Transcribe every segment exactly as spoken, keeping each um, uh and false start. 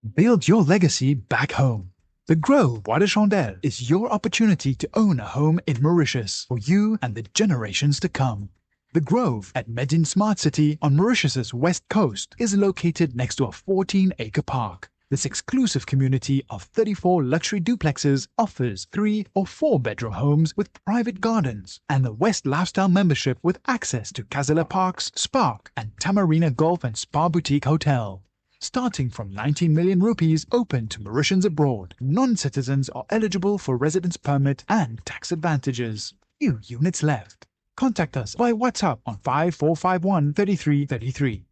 Build your legacy back home. The Grove Bois de Chandelle is your opportunity to own a home in Mauritius for you and the generations to come. The Grove at Medin Smart City on Mauritius's west coast is located next to a fourteen-acre park. This exclusive community of thirty-four luxury duplexes offers three or four bedroom homes with private gardens and the West Lifestyle membership with access to Casella Parks, Spark, and Tamarina Golf and Spa Boutique Hotel. Starting from nineteen million rupees, open to Mauritians abroad, non-citizens are eligible for residence permit and tax advantages. Few units left. Contact us via WhatsApp on five four five one thirty-three thirty-three.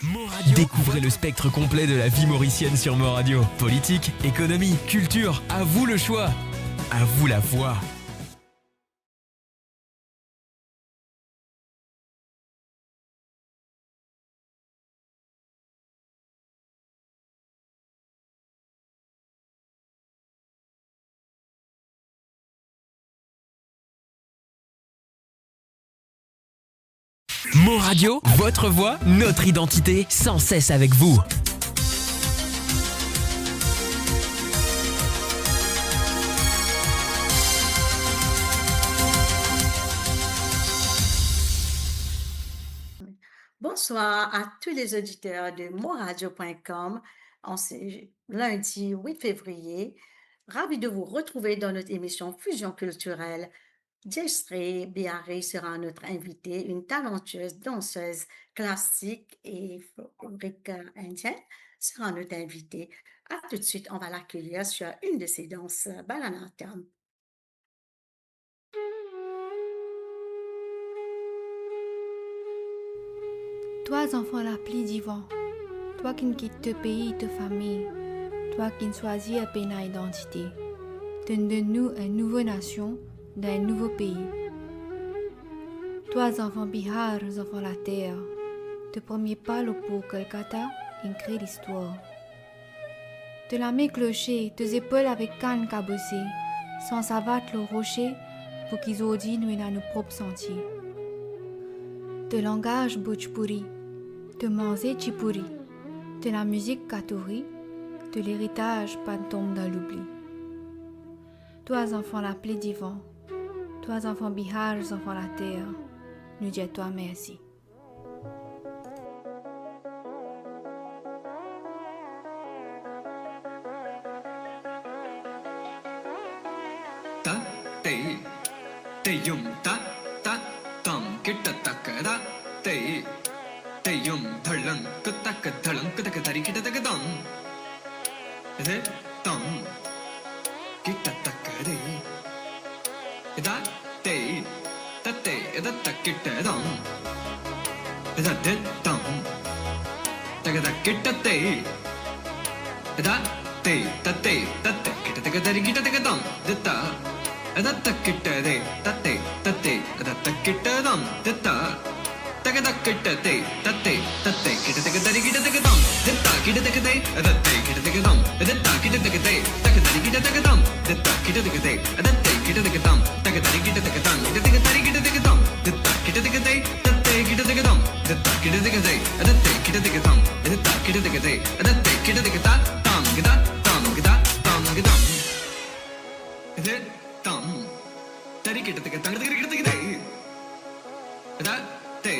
Mon Radio. Découvrez le spectre complet de la vie mauricienne sur Mon Radio. Politique, économie, culture, à vous le choix. À vous la voix. Mon Radio, votre voix, notre identité, sans cesse avec vous. Bonsoir à tous les auditeurs de mon radio point com. En ce lundi huit février, ravi de vous retrouver dans notre émission Fusion culturelle. Jayashree Bihari sera notre invitée, une talentueuse danseuse classique et folklorique indienne, sera notre invitée. À tout de suite, on va l'accueillir sur une de ses danses, Bharatanatyam. Twa zanfan lapli divan, twa ki'nn kit to pei, to fami, twa ki'nn swazir pena idantite, to'nn donn nou enn nouvo nasion dan enn nouvo pei. Twa zanfan Bihar, zanfan later, to premie pa lor pour Kolkata inn kre listwar. To lame kloche, to zepol avek kann kabose, san savat lor rose, pou ki zordi nou ena nou prop santi. To langaz bhojpuri, to manze chipouri, to lamizik katori, to leritaz pa'nn tonm dan loubli. Twa zanfan lapli divan, twa zanfan Bihar, zanfan later, nou dir twa mersi. Ta, te, te yum, ta, ta, tam, kita, taka, da, te, te yum, dhalang, kutaka, dhalang, kutaka, tari, kita, taka, dam. Re, tam, kita, taka, re. Da, te, ta, te, da, ta, kita, dam. Da, de, tam. Taka, ta, kita, te. Da, te, ta, te, ta, te, kita, taka, tari, kita, taka, dam. De, ta. Da, ta, kita, de. Ta, te, ta, te, da, ta, kita, dam. De, ta. Taka, ta, kita, te, ta, te, ta, te, kita, taka, tari, kita, taka, dam. De, ta, kita, taka, te, da, te, kita, taka, dam. De, ta, kita, taka, te, taka, tari, kita, taka, dam. De, ta, kita, taka, te, da, te, kita, taka, dam. Taka, tari, kita, taka, dam. Kita, taka, tari, kita, taka, dam. De, ta, kita, taka, te, ta, te, kita, taka, dam. De, ta, kita, taka, te, da, te, kita, taka, dam. De, ta, kita, taka, te, da, te, kita, taka, ta, tam, kita, tam, kita, tam, kita. De, tam. Tari, kita, taka, tang, kita, kita, kita, kita. Da, te.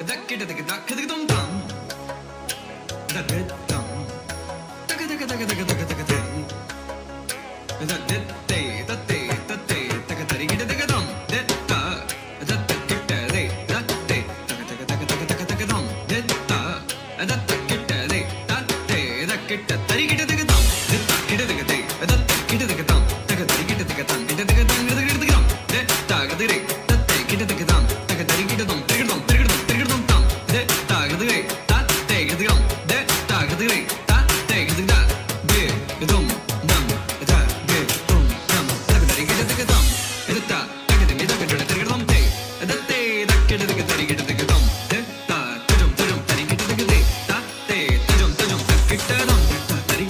Da, kita, taka, ta, kita, tam, tam. Da, de, tam. Taka, taka, taka, taka, taka, taka, te. Da, de, te, da, te, da, te, taka, tari, kita, taka, tam. De, ta. Da, ta, kita, de, da, te. Taka, taka, taka, taka, taka, taka, tam. De, ta. Da, ta, kita, de, da, te, da, kita, tari, kita, taka, tam. De, ta, kita, taka, te, da, ta, kita, taka, tam. Taka, tari, kita, taka, tam. Kita, taka, tam, kita, kita, taka, tam. De, ta, kita, de, da, te, kita, taka, tam. Taka, tari, kita, tam. Tari, kita, tam, tari, kita, tam, tari, kita, tam, tam. De, ta, kita, de, da, te, kita, tam. De, ta, kita, de, da, te, kita, taka, tam. De, dum, dam, da, de, dum, dam. Taka, tari, kita, taka, tam. De, ta, taka, de, da, kita, tari, kita, tam, te. Da, te, da, kita, taka, tari, kita, taka, tam. De, ta, ta, dum, ta, dum, tari, kita, taka, te. Ta, te, ta, dum, ta, dum, ta, kita, dam. Ta, tari,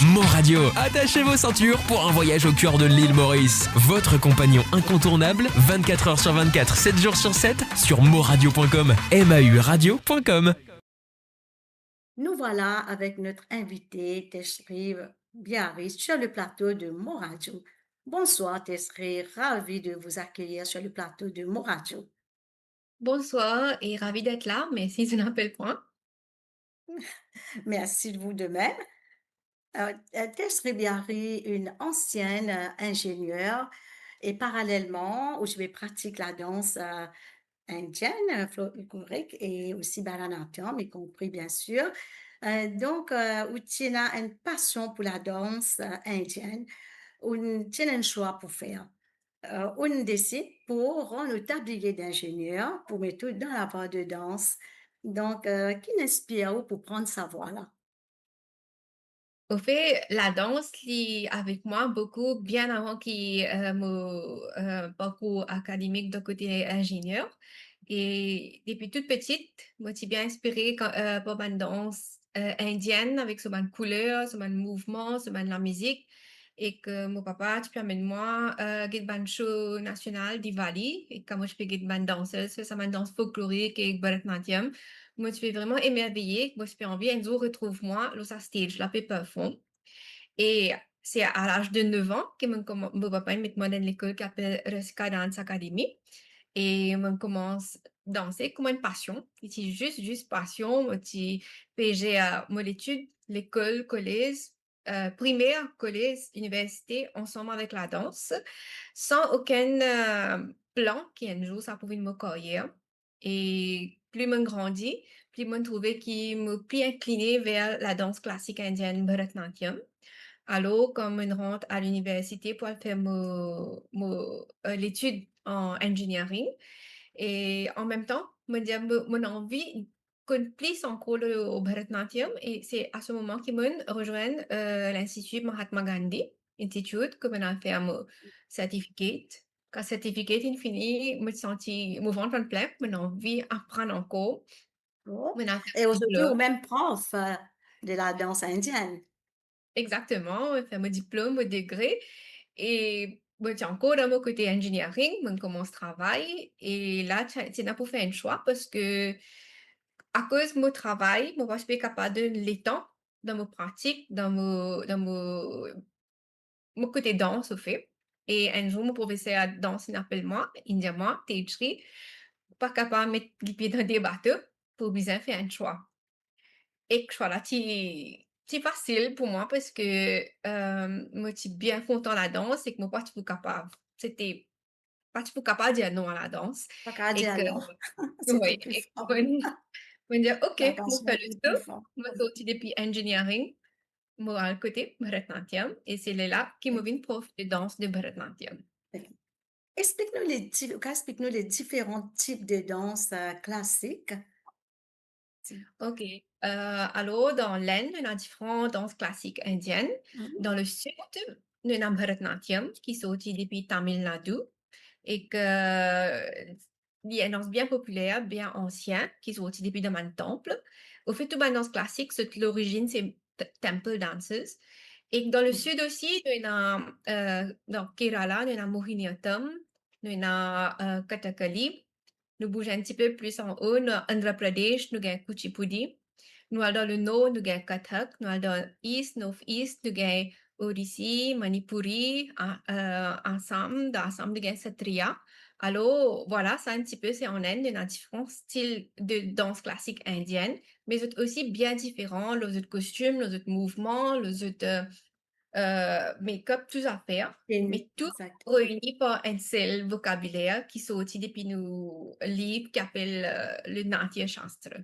Mon Radio. Attachez vos ceintures pour un voyage au cœur de l'île Maurice. Votre compagnon incontournable, vingt-quatre heures sur vingt-quatre, sept jours sur sept, sur moradio point com, M A U radio point com. Nous voilà avec notre invité, Teshri Biari, sur le plateau de Mon Radio. Bonsoir Teshri, ravi de vous accueillir sur le plateau de Mon Radio. Bonsoir et ravi d'être là. Merci de l'appel point. Merci de vous de même. Euh, euh, Teshri Biari, une ancienne, euh, ingénieure, et parallèlement, ou ti pe pratik ladans, euh, indienne, euh, folklorique et aussi Bharatanatyam, y compris bien sûr. Euh, donc, euh, ou ti ena enn pasion pou ladans, euh, indienne, ou ti ena enn swa pou fer. Euh, ou desid pou rann ou tabliye d'ingénieur, pou met ou dan lavwa de dans. Donc, euh, ki inspir ou pou pran sa vwa la? Anfet, ladans, li avek mwa boukou bien avan ki, euh, mo, euh, parkour akademik dan kote ingénieur. E depi tou piti, mo ti bien inspire kan, euh, par bann dans, euh, indienn, avek so bann kouler, so bann mouvman, so bann lamizik. E ke mo papa ti pe amenn mwa, euh, get bann show nasional Diwali, e kan mo ti pe get bann dansez, sa bann dans folklorik ek Bharatanatyam, mo ti pe vreman emerveye, mo ti pe anvi enn zour retrouv mwa lor sa stage la, pe perform. E se a laz de nef an ke mo koman-, mo papa inn met mwa dan enn lekol ki apel Rasika Dance Academy. E mo koumans danse kouma enn pasion. Li ti zis, zis pasion. Mo ti pe zer mo letid, lekol, kolez, euh, primer, kolez, iniversite, ansam avek ladans, san okenn, euh, plan ki enn zour sa pou vinn mo karyer. E pli mo grandi, pli mo trouve ki mo pli inkline ver ladans klasik indienn, Bharatanatyam. Alor, kan mo rant a liniversite pou al fer mo, mo, euh, letid an engineering, e an mem tan, mo dir, mo, mo anvi konn plis ankor lor Bharatanatyam, e se a se moman ki mo rezwenn, euh, Linstiti Mahatma Gandhi Institute, kot mo al fer mo certificate. Kan certificate inn fini, mo ti santi mo vant inn plin, mo anvi aprann ankor. Oh. Mo al fer... E ozordi, diplom. Ou mem prof, euh, de la danse indienne. Exactement, mo fer mo diplom, mo degre, e mo ti ankor dan mo kote engineering, mo koumans travay, e la, ti, ti ena pou fer enn swa, parski akoz mo travay, mo pa ti pe kapav donn letan dan mo pratik, dan mo, dan mo, mo kote dans, anfet. E enn zour, mo profeser dans inn apel mwa, inn dir mwa, Teshri, pa kapav met lipie dan de bato, pou bizin fer enn swa. Ek swa la ti, ti fasil pou mwa parski, euh, mo ti bien kontan ladans ek mo pa ti pou kapav. Sete, pa ti pou kapav dir non a ladans. Pa kapav dir non. Ek, euh, sete pli for. Wi, ek mo, mo dir, "Ok, mo fer le so." Mo sorti depi engineering, mo al kote Bharatanatyam, e se lerla ki mo vinn prof de dans de Bharatanatyam. Ok. Explik nou le di-, ou kapav explik nou le diferan tip de dans, euh, klasik? Ok. Euh, alor, dan Lenn, nou ena diferan dans klasik indienn. Mhm. Dan le sid, nou ena Bharatanatyam, ki sorti depi Tamil Nadu, e ki li enn dans bien popiler, bien ansien, ki sorti depi dan bann tanp. Anfet, tou bann dans klasik, zot lorizinn se t-, temple dances. E dan le sid osi, nou ena, euh, dan Kerala, nou ena Mohiniyattam, nou ena, euh, Kathakali. Nou bouze enn tipe plis anlo, nou Andhra Pradesh, nou gagn Kuchipudi. Nou al dan le nor, nou gagn Kathak. Nou al dan East, North East, nou gagn Odissi, Manipuri, a-, euh, Assam, dan Assam, nou gagn Satriya. Alor, vwala, sa enn tipe, se an Inn, ena diferan stil de dans klasik indienn, me zot osi bien diferan, lor zot kostim, lor zot mouvman, lor zot, euh, euh, make-up, tou zafer, me tou reini par enn sel vokabiler ki sorti depi nou liv ki apel, euh, le Natya Shastra.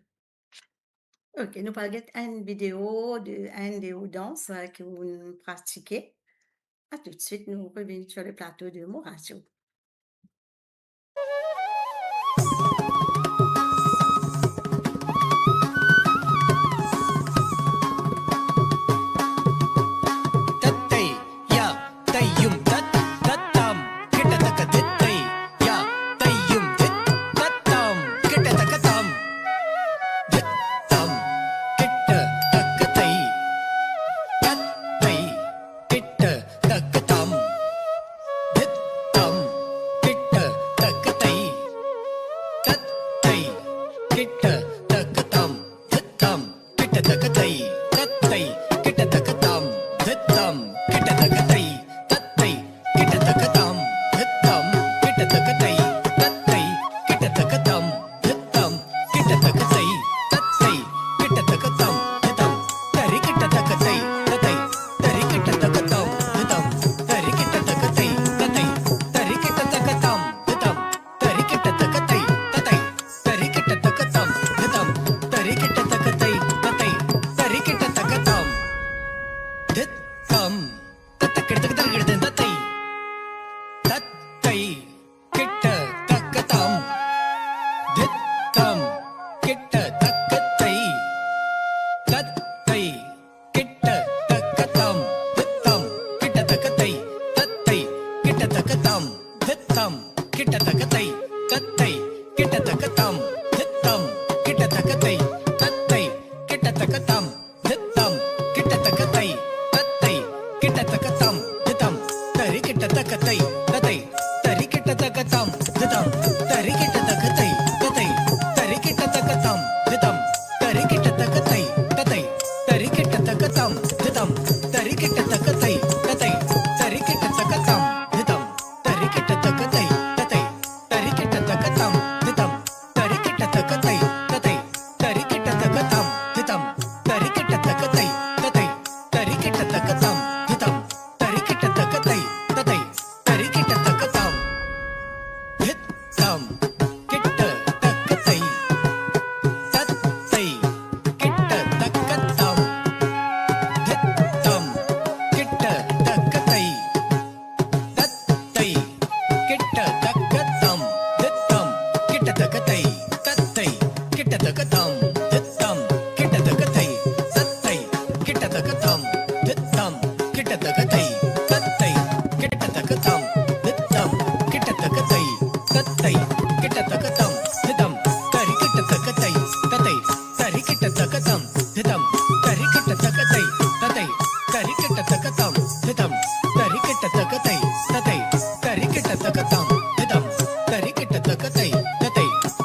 Ok, nou pou al get enn video de enn de ou dans, euh, ki ou pratike. A toutswit, nou revinn sur le plateau de Mon Radio. Tattay, ya, tayyum, tat, tattam, kita taka dittay, ya, tayyum, dit, tattam, kita taka tam. Kita tak tam, hitam, kita tak tai, tatai, kita tak tam, hitam, kita tak tai, tatai, kita tak tam, hitam, kita tak tai, tatai, kita tak tam, hitam, kita tak tai, tatai, kita tak tam, hitam, tari kita tak tai, tatai, tari kita tak tam, hitam, tari kita tak tai, tatai, tari kita tak tam, hitam, tari kita tak tai, tatai, tari kita tak tam, hitam, tari kita tak tai, tatai, tari kita tak tam, hitam, tatak kita tak tai, tatai, tatai, kita tak tam, hitam, kita tak tai, tatai, kita tak tam, hitam, kita tak tai, tatai, kita tak tam, hitam, kita tak tai, tatai, kita tak tam, hitam, kita tak tai, tatai, kita tak tam, hitam, kita tak tai, tatai, kita tak tam, hitam, tari kita tak tai, tatai, tari kita tak tam, hitam, tari kita tak tai, tatai, tari kita tak tam, hitam, tari kita tak tai, tatai, tari kita tak tam, hitam, tari kita tak tai, tatai, tari kita tak tam, hitam, tari kita tak tai, tatai, tari kita tak tam, hitam, tari kita tak tai, tatai, tari kita tak tam, hitam, tari kita tak tai, tatai, tari kita tak tam, hitam, tari kita tak tai, tatai, tari kita tak tam, hitam, kita tak tai, tatai, kita tak tam, hitam, kita tak tai, tatai, kita tak tam, hitam, kita tak tai, tatai, kita tak tam, hitam, kita tak tai, tatai, kita tak tam, hitam, kita tak tai, tatai, kita tak tam, hitam, kita tak tai, tatai, kita tak tam, hitam, tari kita tak tai, tatai, tari kita tak tam, hitam, tari kita tak tai, tatai, tari kita tak tam, hitam, tari kita tak tai, tatai,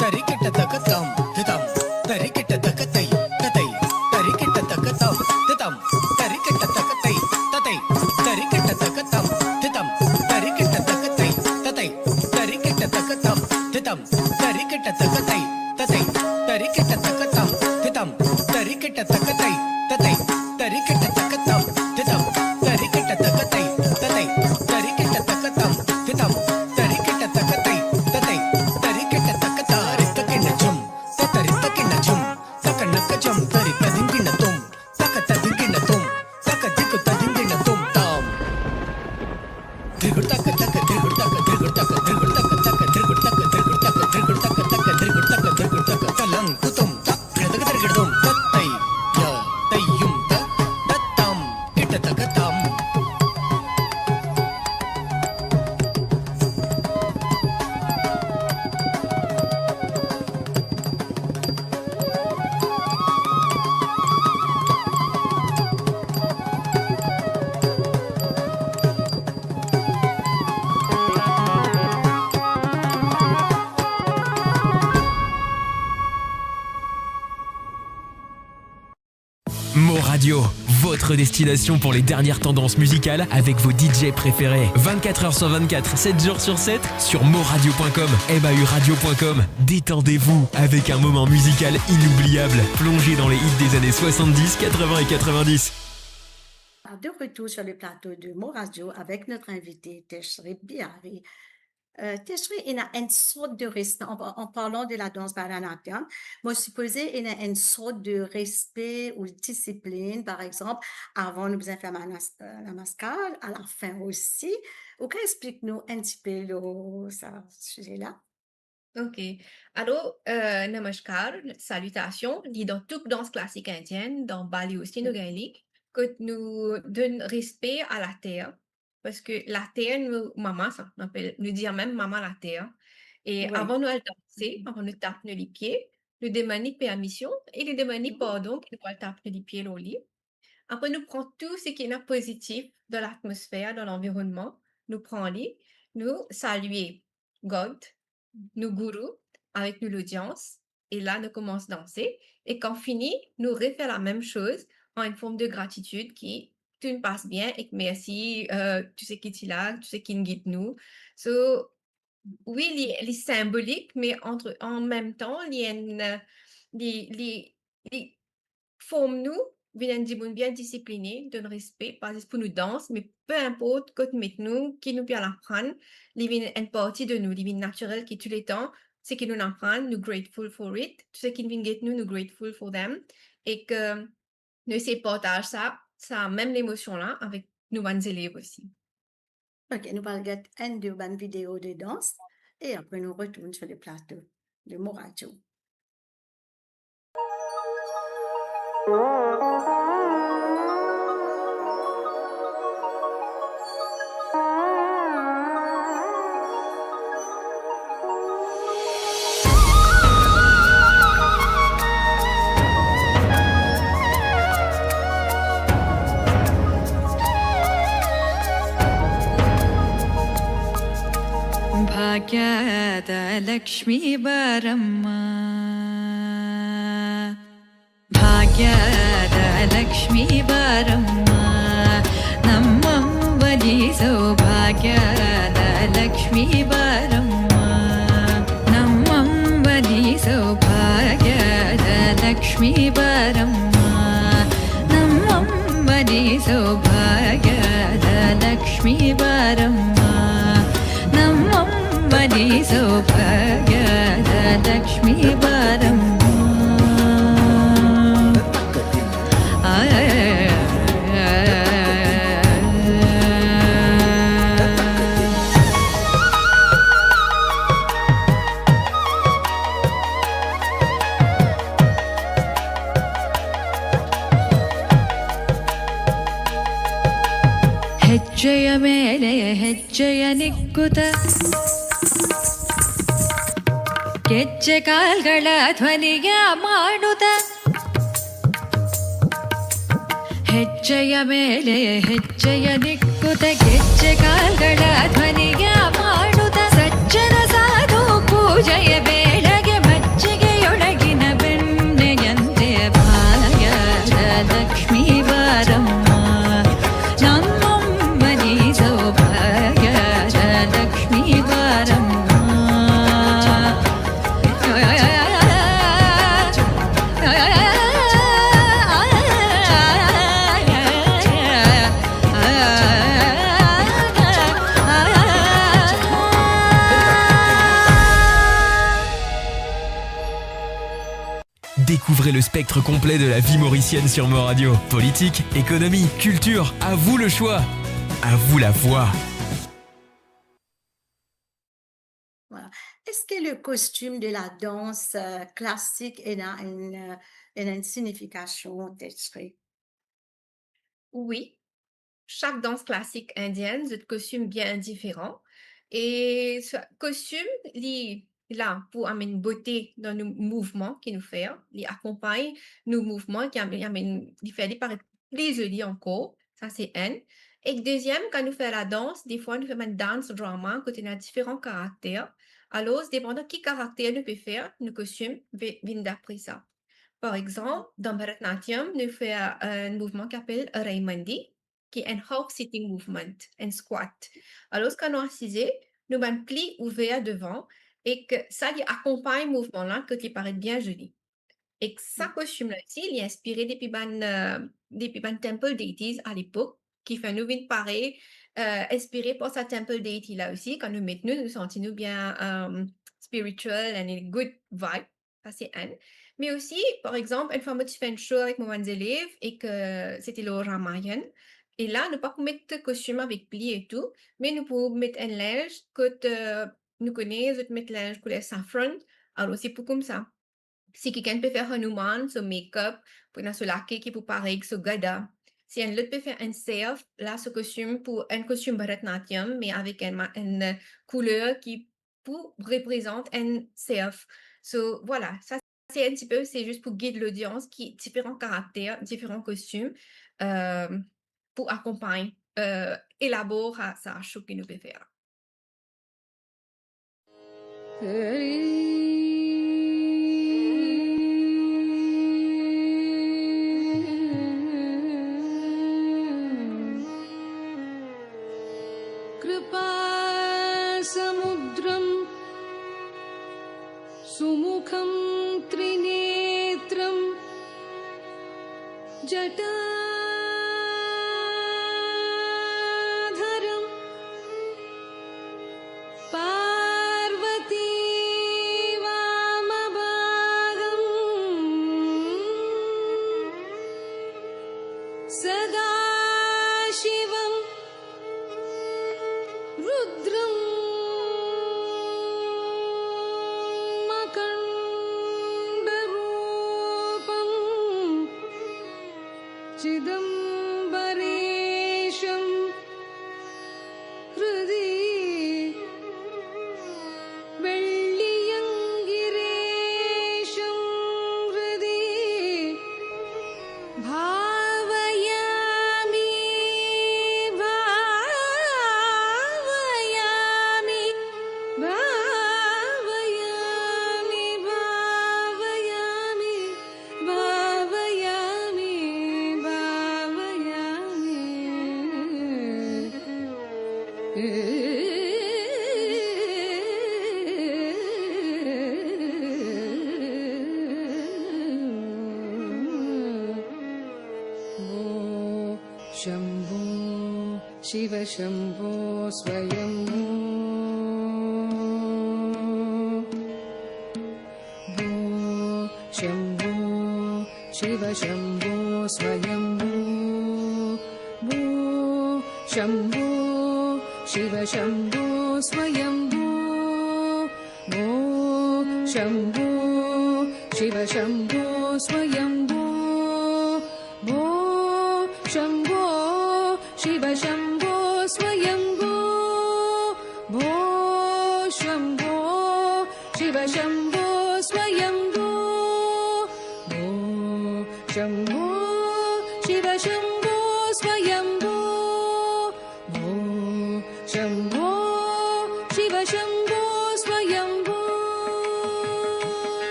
tari kita tak tam, hitam, tari kita tak tai, tatai, tari kita tak tam, hitam, tari kita tak tai, tatai, tari kita tak tam, hitam, tari kita tak tai, tatai, tari kita tak tam, hitam, tari kita tak tai, tatai, tari kita tak tam, hitam, tari kita tak tai, tatai, tari kita tak tam, hitam, tari kita tak tai, tatai, tari kita tak tam, hitam, tari kita tak tai, tatai, tari kita tak tam, hitam, tari kita tak tai, tatai, tari kita tak, tari tak kena jam, tatari tak kena jam, tak kena ka jam, tari ta dingina tom, taka ta dingina tom, taka diko ta dingina tom tam. Drigur taka taka, drigur taka, drigur taka, drigur taka taka, drigur taka, drigur taka, drigur taka taka, drigur taka, drigur taka, talang kutum tak, kena taka drigur tom, tatai, ya, tayum ta, tatam, kita taka tam. Mo Radio, votre destination pour les dernières tendances musicales avec vos D J préférés. Vingt-quatre heures sur vingt-quatre, sept jours sur sept, sur moradio point com, M A U radio point com. Détendez-vous avec un moment musical inoubliable, plongé dans les hits des années soixante-dix, quatre-vingts et quatre-vingt-dix. De retour sur le plateau de Mo Radio avec notre invité Teshri Bihari. Euh, Teshri, ena enn sort de respe, en, en parlant de la danse Bharatanatyam, mo sipoze ena enn sort de respe ou disiplin, par exemple, avan nou bizin fer manas-, euh, namaskar, a la fin osi. Ou kapav explik nou enn tipe lor sa size la? Ok. Alor, euh, namaskar, salitasion, li dan tou dans klasik indien, dan Bali osi nou gagn li, kot nou donn respe a later, parski later nou mama sa, nou apel, nou dir mem mama later. E avan nou al danse, avan nou tap nou lipie, nou demann li permision e nou demann li pardon ki nou al tap nou lipie lor li. Apre nou pran tou seki ena pozitif dan latmosfer, dan lanvironnman, nou pran li, nou salie God, nou gourou, avek nou lodians, e la nou koumans danse, e kan fini, nou refer lamem soz an enn form de gratitid ki tou inn pas bien, ek mersi, eh, tou seki ti la, tou seki inn git nou. So, wi, li, li sinbolik, me antre, an mem tan, li enn, eh, li, li, li form nou vinn enn dimoun bien disipline, donn respe, pa zis pou nou dans, me pe inport kot met nou, ki nou pe al aprann, li vinn enn parti de nou, li vinn natirel ki touletan, seki nou aprann, nou grateful for it, tou seki vinn get nou, nou grateful for them, ek nou esey partaz sa, sa mem lemosion la avek nou bann zelev osi. Ok, nou pral get enn de bann video de dans e apre nou retourn sur le plato de Mo Radio. భాగ్యద లక్ష్మీ బారమ్మ, భాగ్యద లక్ష్మీ బారమ్మ, నమ్మంబని సౌభాగ్యద లక్ష్మీ బారమ్మ, నమ్మంబని సౌభాగ్యద లక్ష్మీ బారమ్మ, నమ్మంబని సౌభాగ్యద లక్ష్మీ బారమ్మ, నమ్మంబని సౌభాగ్యద లక్ష్మీ బారమ్మ. హెచ్చయ మేలయ హెచ్చయ నిక్కుత, కెచ్చ కాల్గళ ధ్వనియ మాణుత. ಹೆಜ್ಜೆಯ ಮೇಲೆ ಹೆಜ್ಜೆಯ ನಿಕ್ಕುತ, ಗೆಜ್ಜೆ ಕಾಲ್ಗಳ ಧ್ವನಿಯ ಮಾಡುತ, ಸಜ್ಜನ ಸಾಧು ಪೂಜೆಯ ವೇಳೆಗೆ ಮಜ್ಜಿಗೆಯೊಳಗಿನ ಬೆಣ್ಣೆಯಂತೆ ಭಾಗ್ಯದ ಲಕ್ಷ್ಮೀ ಬಾರಮ್ಮ, ನಮ್ಮಮ್ಮನಿ ಸೌಭಾಗ್ಯದ ಲಕ್ಷ್ಮೀ ಬಾರಮ್ಮ. Découvrez le spectre complet de la vie mauricienne sur Mo Radio. Politique, économie, culture, à vous le choix. À vous la voix. Voilà. Est-ce que le costume de la danse, euh, classique, il a une, euh, il a une signification, Tejshri ? Wi, sak dans klasik indienn, zot kostim bien diferan. E sa kostim, li la pou amenn bote dan nou mouvman ki nou fer, li akonpagn nou mouvman, ki amenn, amenn, li fer li paret pli zoli ankor. Sa se enn. Ek deziem, kan nou fer ladans, defwa nou fer bann dance drama, kot ena diferan karakter. Alor, depandan ki karakter nou pe fer, nou kostim ve-, vinn dapre sa. Par exanp, dan Bharatanatyam, nou fer, eh, enn mouvman ki apel Raimandi, ki enn half sitting movement, enn squat. Alor, kan nou asize, nou bann pli ouver devan, ek sa li akonpagn mouvman la, kot li paret bien zoli. Ek sa kostim la osi, li inspire depi bann, eh, depi bann temple deities a lepok, ki fer nou vinn pare, eh, inspire par sa temple deity la osi. Kan nou met nou, nou santi nou bien, eh, spiritual and in good vibe. Sa se enn. Me osi, par exanp, enn fwa mo ti fer enn show avek mo bann zelev ek sete lor Ramayan. E la, nou pa pou met kostim avek pli e tou, me nou pou met enn linz kot, eh, nou kone zot met linz kouler safran, alor se pou koumsa. Si kikenn pe fer Hanuman, so makeup, pou ena so lake ki pou parey so gada. Si enn lot pe fer enn serf, la so kostim pou enn kostim Bharatanatyam, me avek enn ma-, enn, eh, kouler ki pou reprezant enn serf. So, vwala, sa se enn tipe, se zis pou gid lodians ki diferan karakter, diferan kostim, eh, pou akonpagn, eh, elabor sa, sa show ki nou pe fer la. जटाधरं पार्वती वामभागं सदाशिवं रुद्रं अखण्डरूपं चिदम्बरेशं हृदि वेळ्ळियङ्गिरेशं हृदि भावयामि, भावयामि, भावयामि, भावयामि, भावयामि, भावयामि। शंभो शिव शंभो स्वयंभू। भो शंभो शिव शंभो स्वयंभू। भो शंभो शिव शंभो स्वयंभू। भो शंभो शिव शंभो स्वयंभू। भो शंभो शिव शंभो स्वयंभू। भो शंभो शिव शंभो स्वयंभू। भो शंभो शिव शंभो स्वयंभू। भो शंभो शिव शंभो स्वयंभू।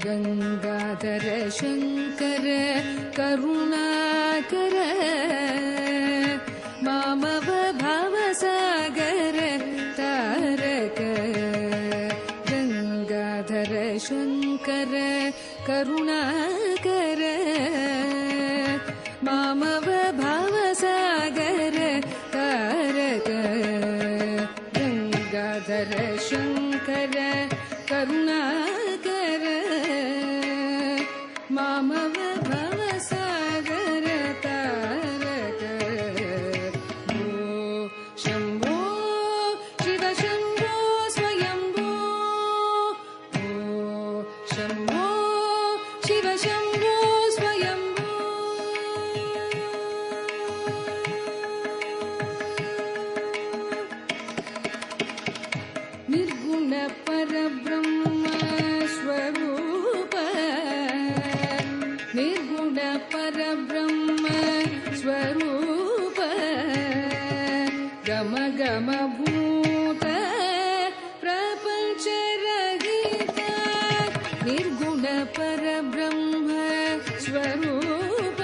गंगाधर शंकर करुणाकर मामव भवसागर तारक। गंगाधर शंकर करुणाकर मामव भवसागर तारक। गंगाधर शंकर करुणाकर मामव भवसागर तारक। भो शंभो शिव शंभो स्वयंभू। भो शंभो शिव शंभो स्वयंभू। निर्गुण परब्रह्म स्वरूप, निर्गुण परब्रह्म स्वरूप, गम गम भूत प्रपंच रहित। निर्गुण परब्रह्म स्वरूप,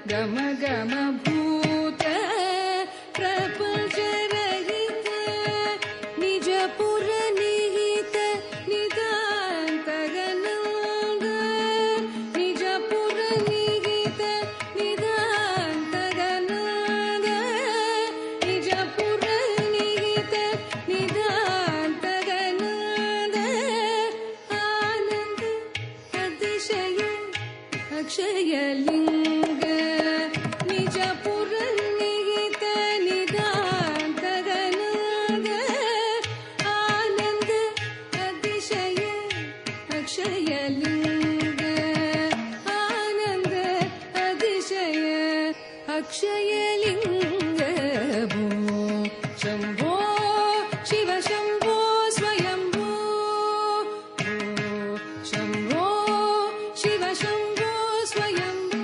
गम गम भूत प्रपंच रहित। निज पुर निहित नितांत गणांग, निज पुर निहित नितांत गणांग, निज पुर निहित नितांत गणांग। आनंद अतिशय अक्षय लिंग, निज पुर निहित नितांत गणांग। आनंद अतिशय अक्षय लिंग, आनंद अतिशय अक्षय लिंग। भो शंभो शिव शंभो स्वयंभू। भो शंभो शिव शंभो स्वयंभू।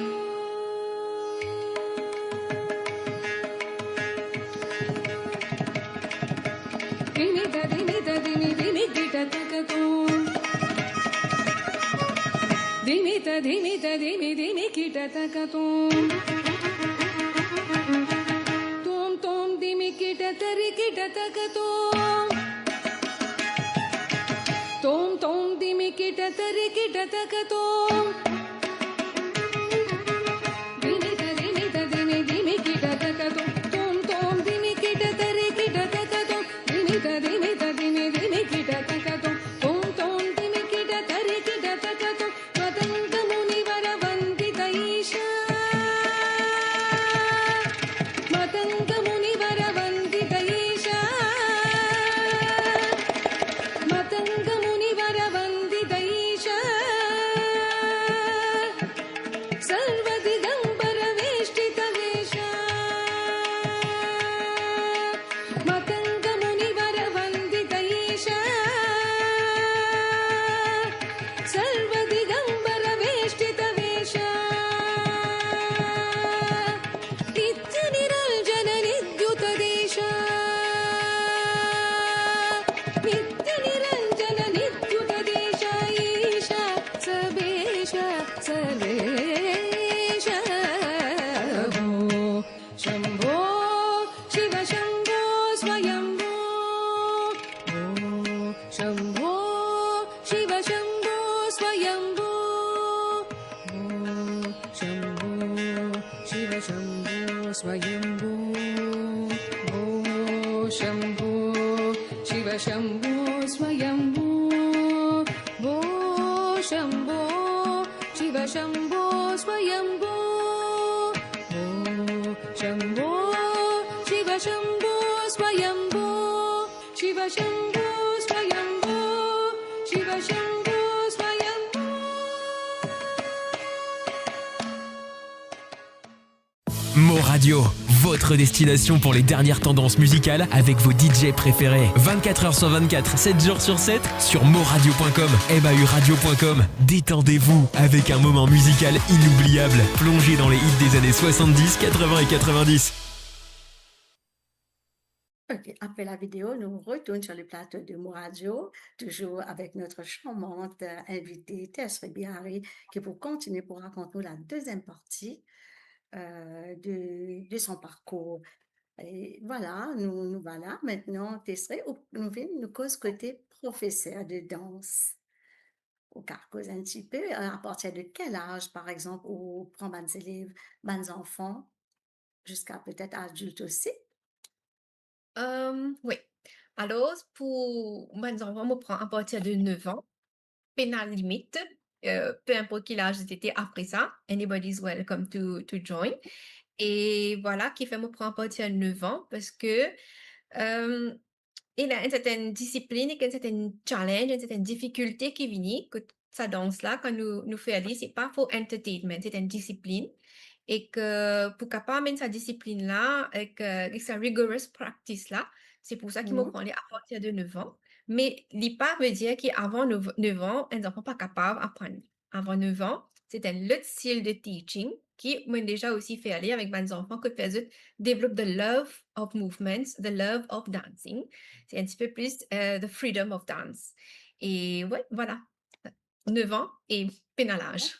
धिमि ध धिमि ध धिमि धिमि गिट तक तोम। धिमि ध धिमि ध धिमि धिमि गिट तक तोम। तोम तोम धिमि गिट तरि गिट तक तोम। तोम तोम धिमि गिट తరికిట తకతోం. దిమిత దిమిత దిమి దిమికిట తకతోం. తోం తోం దిమికిట తరికిట తకతోం. దిమిత దిమిత దిమి దిమికిట తకతోం. తోం తోం దిమికిట తరికిట తకతోం. మతంగ మునివర వందిత ఈశా. మతంగ మునివర వందిత ఈశా. మతంగ మునివర వందిత ఈశా. సర్వ దిగంబర వేష్టిత వేషా. మతంగ మునివర వందిత ఈశా. సర్వ దిగంబర వేష్టిత వేషా. నిత్య నిరంజన నిద్యుత దేశా. నిత్య నిరంజన నిద్యుత దేశా. ఈశా సర్వేశా సర్వేశా. శంభో శివ శంభో స్వయంభో. ఓ శంభో శివ శంభో స్వయంభో. ఓ శంభో శివ శంభో స్వయంభో. ఓ శంభో శివ శంభో స్వయంభో. ఓ శంభో శివ శంభో స్వయంభో. ఓ శంభో శివ శంభో స్వయంభో. శివ శంభో స్వయంభో. శివ శంభో స్వయంభో. Mo Radio, votre destination pour les dernières tendances musicales avec vos D J préférés. Vingt-quatre heures sur vingt-quatre, sept jours sur sept, sur moradio point com, M A U radio point com. Détendez-vous avec un moment musical inoubliable. Plongez dans les hits des années soixante-dix, quatre-vingts et quatre-vingt-dix. Ok, apre la video, nou retourn sur le plateau de Mo Radio, toujours avec notre charmante, euh, invitée, Tess Rebiari, qui pou kontinie pou rakont nou la deuxième partie, euh, de, de son parcours. E vwala, nou, nou vwala. Aster, ou, nou vinn, nou koz kote profeser de dans. Ou kapav koz enn tipe, euh, a partir de kel az, par exanp, ou pran bann zelev, bann zanfan, ziska petet adilt osi? Euh, wi. Alor, pou bann zanfan, mo pran a partir de nef an. Pena limit, euh, pe inport ki laz zot ete apre sa, anybody is welcome to, to join. E vwala, kifer mo pran a partir nef an, parski, euh, ena enn sertenn disiplin, ek enn sertenn challenge, enn sertenn difikilte ki vini, kot sa dans la, kan nou, nou fer li, se pa for entertainment, se enn disiplin. Ek pou kapav amenn sa disiplin la, ek, euh, ek sa rigorous practice la, se pou sa ki mo pran li a partir de nef an. Me li pa ve dir ki avan nef, nef an, enn zanfan pa kapav aprann li. Avan nef an, se enn lot stil de teaching ki mo'nn deza osi fer li avek bann zanfan, kot fer zot develop the love of movements, the love of dancing. Se enn tipe plis, euh, the freedom of dance. E wi, vwala. Nef an e pena laz.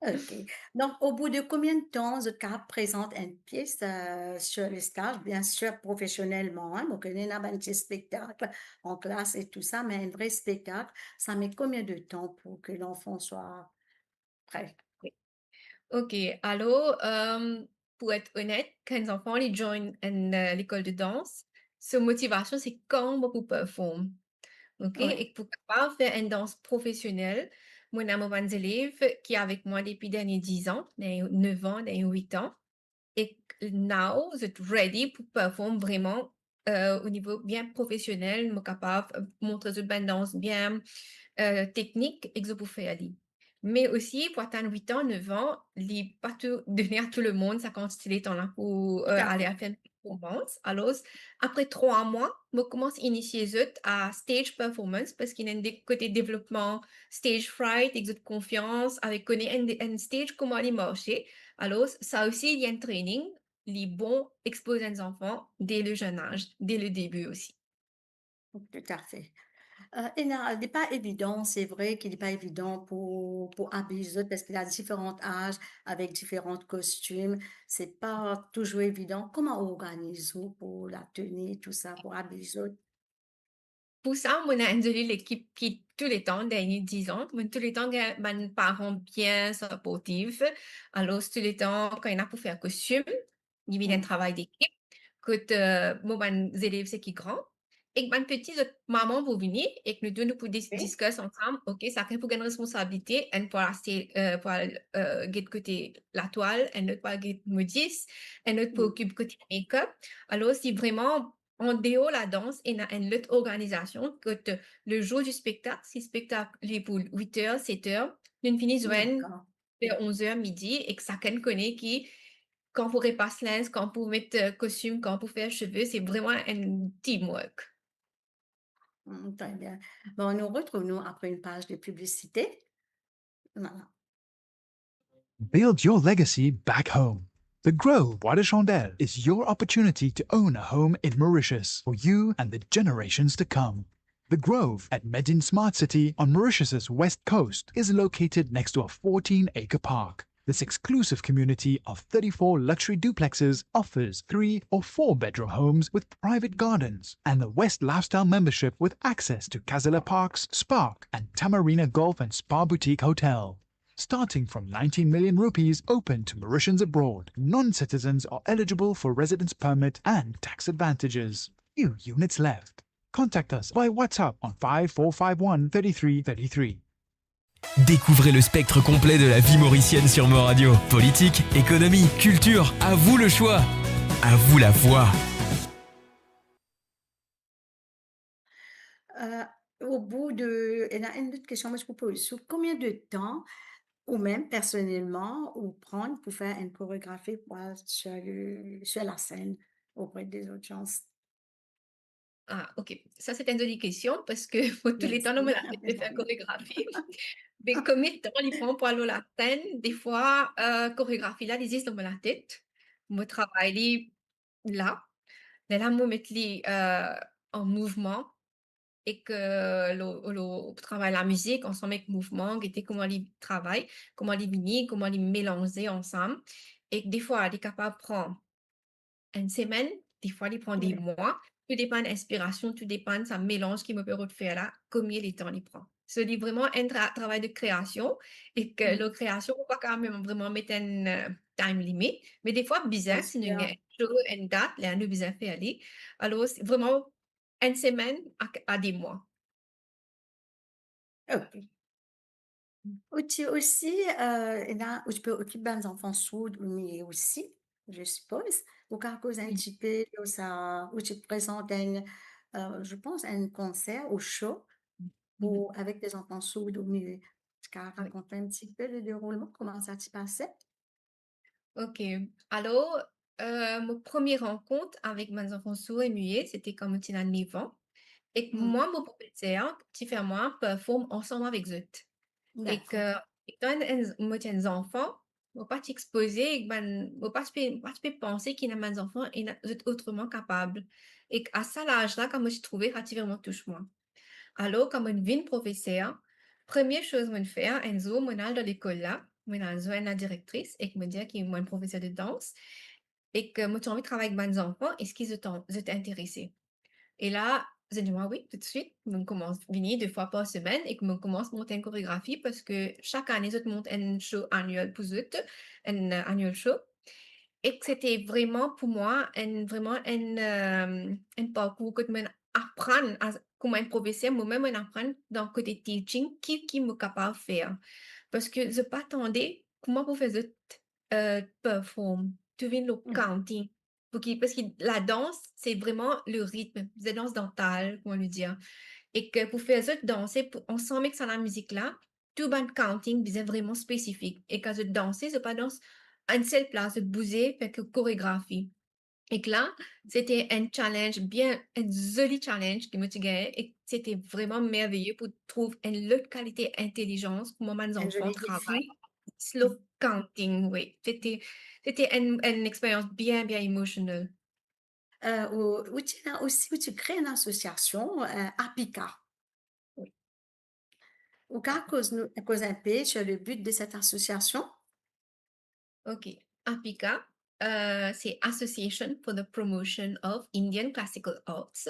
Ok. Donk, o bout de konbien de tan zot kapav prezant enn pies, euh, sur le stage, biensir profesionelman, hein, mo kone ena bann ti spektak an klas e tou sa, me enn vre spektak, sa met konbien de tan pou ki lanfan swa pre? Wi. Ok, alor, euh, pou et onet, kan enn zanfan li join enn, euh, lekol de dans, so motivasion se kouma mo pou perform. Ok, wi. E pou kapav fer enn dans profesionel, mo ena mo bann zelev ki avek mwa depi dernie diz an, dernie nef an, dernie wit an. E now, zot ready pou perform vreman, euh, o nivo bien profesionel, mo kapav, euh, montre zot bann dans bien, euh, teknik, ek zot pou fer li. Me osi, pou atenn wit an, nef an, li pa tou, done a tou lemonn sa kantite letan la pou, euh, ale fer enn performans. Alor, apre trwa mwa, mo koumans inisie zot a stage performance, parski ena enn de, kote devlopman stage fright, ek zot konfians, avek kone enn, enn stage kouma li marse. Alor, sa osi, li enn training, li bon expoz enn zanfan dès le jeune âge, dès le début osi. Toutafe. Euh, ena, li pa evidan, se vre ki li pa evidan pou, pou abiy zot, parski ena diferan az avek diferan kostim. Se pa touzour evidan. Kouma ou organiz ou pou lateni, tou sa, pou abiy zot? pou sa, mo ena enn zoli lekip ki touletan, dernie diz an, mo touletan gagn bann paran bien siportif. Alor, touletan, kan ena pou fer kostim, li vinn enn travay dekip, kot, eh, mo bann zelev seki gran, ek bann peti, zot mama pou vini, ek nou tou, nou pou dis-, diskas ansam, ok, sakenn pou gagn responsabilite, enn pou al aste, eh, pou al, eh, get kote latwal, enn lot pou al get modis, enn lot pou okip kote make-up. Alor, si vreman, andeor ladans, ena enn lot organizasion, kot le jour du spectacle, si spektak li pou wit er, set er, nou fini zwenn ver onz er midi, ek sakenn kone ki kan pou repas linz, kan pou met, eh, kostim, kan pou fer seve, se vreman enn teamwork. Mm, très bien. Bon, nou retrouv nou apre enn paz de piblisite. Voilà. Build your legacy back home. The Grove Bois de Chandelle is your opportunity to own a home in Mauritius for you and the generations to come. The Grove at Medin Smart City on Mauritius's west coast is located next to a fourteen-acre park. This exclusive community of thirty-four luxury duplexes offers three or four bedroom homes with private gardens and the West Lifestyle membership with access to Casella Parks, Spark, and Tamarina Golf and Spa Boutique Hotel. Starting from nineteen million rupees, open to Mauritians abroad. Non-citizens are eligible for residence permit and tax advantages. Few units left. Contact us by WhatsApp on five four five one thirty-three thirty-three. Découvrez le spectre complet de la vie mauricienne sur Mo Radio. Politique, économie, culture, à vous le choix. À vous la voix. Euh, au bout de, ena enn lot kestion, mo pou poz, sou konbien de tan ou mem personelman ou pran pou fer enn koregrafi pou al sur le, sur la scène auprès des audiences? Ah, ok. Sa, se enn zoli kestion, parski mo touletan dan mo latet de fer koregrafi. Me konbien de tan li pran pou al lor lasenn? Defwa, eh, koregrafi la, li zis dan mo latet. Mo travay li la. Lerla mo met li, eh, an mouvman, ek, eh, lor, lor travay lamizik, ansam ek mouvman, gete kouma li travay, kouma li vini, kouma li melanze ansam. Ek defwa, li kapav pran enn semenn, defwa li pran de mwa. Tou depann inspirasion, tou depann sa melanz ki mo pe rod fer la, konbien letan li pran. So, li vreman enn tra-, travay de kreasion, ek lor kreasion, mo pa kapav mem vreman met enn, eh, time limit, me defwa bizin, si nou ena enn show, enn dat, lerla nou bizin fer li. Alor, se vreman enn semenn a, a de mwa. Ok. Ou ti osi, eh, ena, ou ti pe okip bann zanfan sourd ou mie osi, je suppose. Ou kapav koz enn tipe lor sa, ou ti prezant enn, eh, je pense, enn konser ou show pou, avek des enfants sourds ou muets. Ou kapav rakont enn tipe le deroulman, kouma sa ti pase? Ok. Alor, eh, mo premie rankont avek bann zanfan sour e mie, sete kan mo ti ena nef an. Ek mwa, mo profeser ti fer mwa perform ansam avek zot. Ek, eh, etan enn, mo ti enn zanfan, mo pa ti expoze ek bann, mo pa ti pe, pa ti pe panse ki ena bann zanfan, ena, zot otreman kapab. Ek a sa laz la, kan mo ti trouve, sa ti vreman tous mwa. Alor, kan mo vinn profeser, premie soz mo fer, enn zour mo al dan lekol la, mo al zwenn ladirektris ek mo dir ki mo enn profeser de dans, ek mo ti anvi travay ek bann zanfan, eski zot an-, zot interese? E la, zot dir mwa wi, toutswit, mo koumans vini de fwa par semenn ek mo koumans mont enn koregrafi, parski sak ane zot mont enn show annual pou zot, enn, eh, annual show. Ek sete vreman pou mwa enn, vreman enn, eh, enn parkour kot mo aprann a, kouma enn profeser, mo mem mo aprann dan kote teaching, ki, ki mo kapav fer. Parski zot pa tande kouma pou fer zot, eh, perform. Tou vinn lor counting. Pou ki, parski ladans, se vreman le ritm, se dans dan tal, kouma nou dir. Ek pou fer zot danse pou, ansam ek sa lamizik la, tou bann counting bizin vreman spesifik. Ek kan zot danse, zot pa dans enn sel plas, zot bouze, fer ki koregrafi. Ek la, sete enn challenge bien, enn zoli challenge ki mo ti gagne, ek sete vreman merveye pou trouv enn lot kalite intelizans, kouma bann zanfan travay. Slow counting, wi. Sete, sete enn, enn experyans bien, bien emotional. Euh, ou, ou ti ena osi, ou ti kre enn asosiasion, euh, Apika. Wi. Ou kapav koz nou, koz enn pe sur le but de cette association? Ok. Apika, euh, se Association for the Promotion of Indian Classical Arts.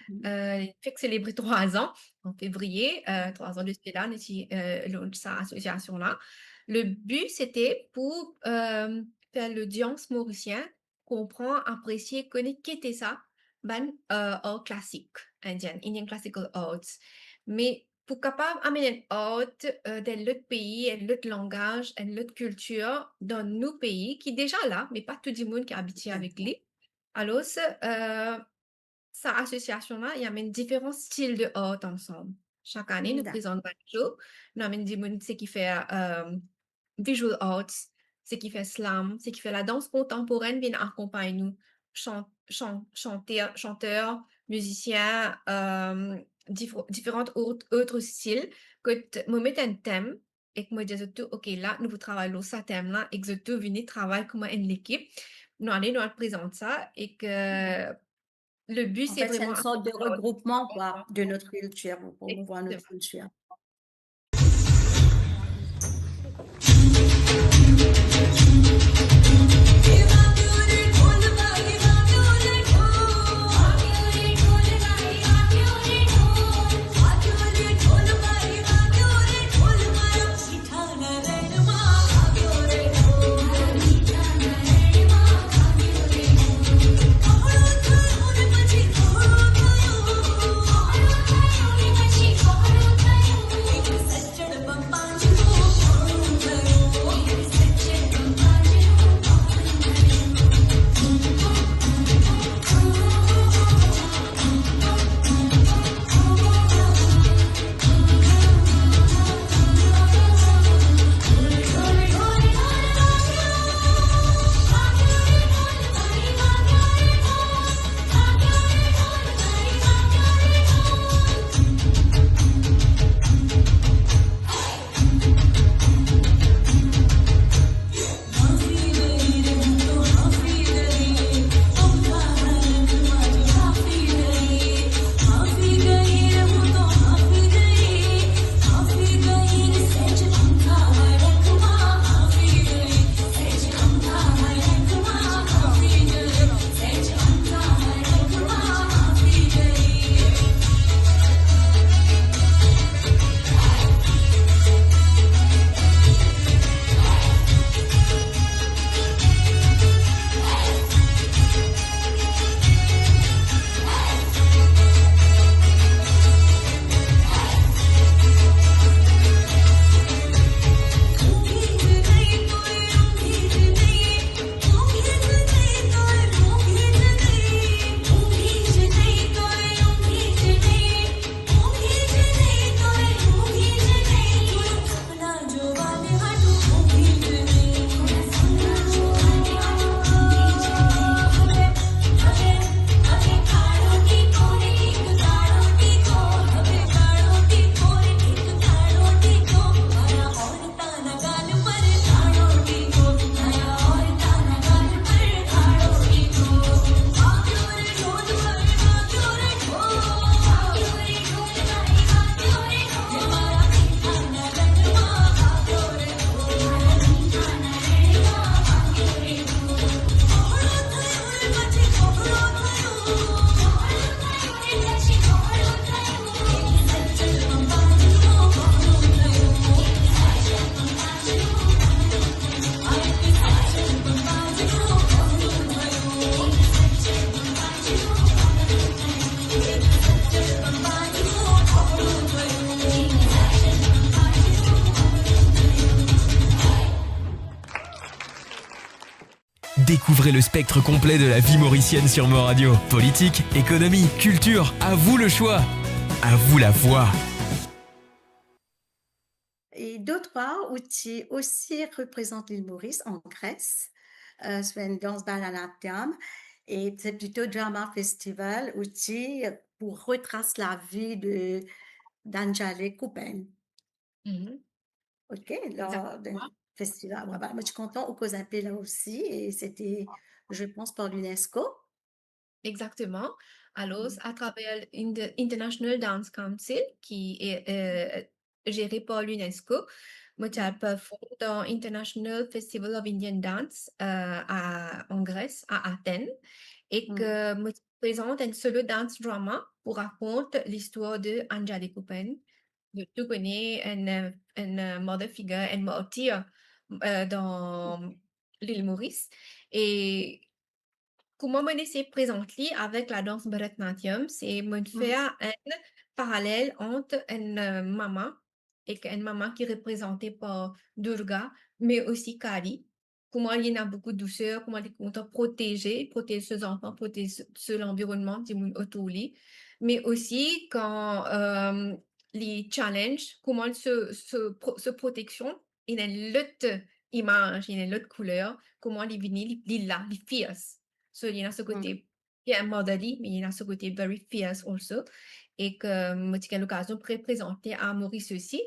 Mhm. Euh, fek selebre trwa an an fevriye, euh, trwa an de sela, nou ti, euh, launch sa asosiasion la. Le bi, sete pou, euh, fer lodians morisien konpran, apresie, kone ki ete sa, bann, euh, ar klasik indien, Indian Classical Arts. Me pou kapav amenn enn art, euh, dan lot pei, enn lot langaz, enn lot kiltir dan nou pei, ki deza la, me pa tou dimoun ki abitie avek li. Alor, euh, sa asosiasion la, li amenn diferan stil de art ansam. Sak ane, nou prezant bann show, nou amenn dimoun seki fer, euh, visual arts, seki fer slam, seki fer ladans kontanporenn vinn akonpagn nou, chan-, chan-, chanter, chanter, mizisien, euh, dif-, diferan ot, ot stil, kot mo met enn tem, ek mo dir zot tou, "Ok, la, nou pou travay lor sa tem la," ek zot tou vini travay kouma enn lekip. Nou ale, nou al prezant sa, ek, euh, le bi, se vreman... En fait, c'est une sorte de regroupement, quoi, de notre culture, pour promouvoir notre culture. Découvrez le spectre complet de la vie mauricienne sur Mo Radio. Politique, économie, culture, à vous le choix. À vous la voix. E dot par, ou ti osi reprezant Lil Moris an Gres, euh, sur une danse Bharatanatyam, e se plito Drama Festival, ou ti pou retras lavi de Dhananjay Kuben. Mhm. Ok, lor de festival. Exactement. Ouais, ben, moi, je suis contente, ou koz inpe la osi, e sete, je pense, par l'UNESCO. Exactement. Alors, mhm, à travers l'Ind-, International Dance Council, qui est, euh, zere par l'UNESCO. Mo ti al perform dan International Festival of Indian Dance, euh, a, an Gres, a Athènes, e ke mo ti prezant enn solo dance drama pou rakont listwar de Anjali Kupen. Zot tou kone enn, euh, enn, euh, mother figure, enn martir, euh, dan lil Moris. E kouma mo'nn esey prezant li avek ladans Bharatanatyam, se mo'nn fer enn paralel ant enn, euh, mama, ek enn mama ki reprezante par Durga, me osi Kali. Kouma li ena boukou douser, kouma li kontan proteze, protez so zanfan, protez so, so lanvironnman, dimoun otour li. Me osi kan, euh, li challenge, kouma so, so pro-, so proteksion, ena enn lot imaz, ena enn lot kouler, kouma li vini, li, li la, li fierce. So, li ena so kote bien motherly, me li ena so kote very fierce also. E ke mo ti gagn lokazion pou reprezante a Moris osi.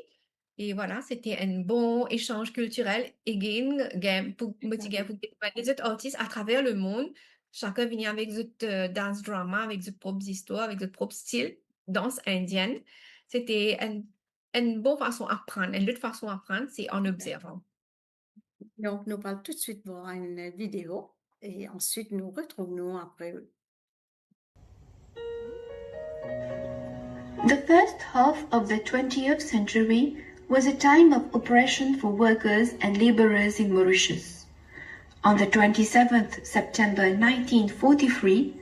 E vwala, sete enn bon esanz kiltirel. Again, gagn pou, mo ti gagn pou get lezot artis atraver lemond. Sakenn vini avek zot, euh, dance drama, avek zot prop zistwar, avek zot prop stil dans indienn. Sete enn, enn bon fason aprann, enn lot fason aprann, se an obzervan. Donc, nous parlons tout de suite voir une vidéo et ensuite nous retrouvons après. The first half of the twentieth century was a time of oppression for workers and labourers in Mauritius. On the twenty-seventh September nineteen forty-three,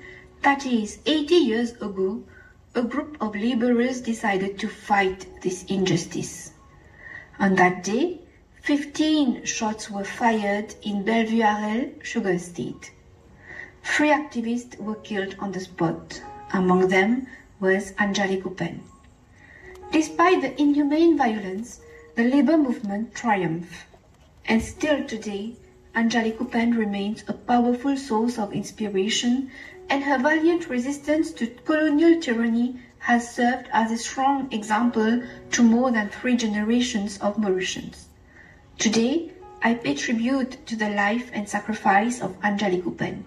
that is eighty years ago, a group of labourers decided to fight this injustice. On that day, fifteen shots were fired in Bellevue-Arel sugar estate. Three activists were killed on the spot. Among them was Anjali Kupen. Despite the inhumane violence, the labour movement triumphed. And still today, Anjali Kupen remains a powerful source of inspiration, and her valiant resistance to colonial tyranny has served as a strong example to more than three generations of Mauritians. Today, I pay tribute to the life and sacrifice of Anjali Kupen.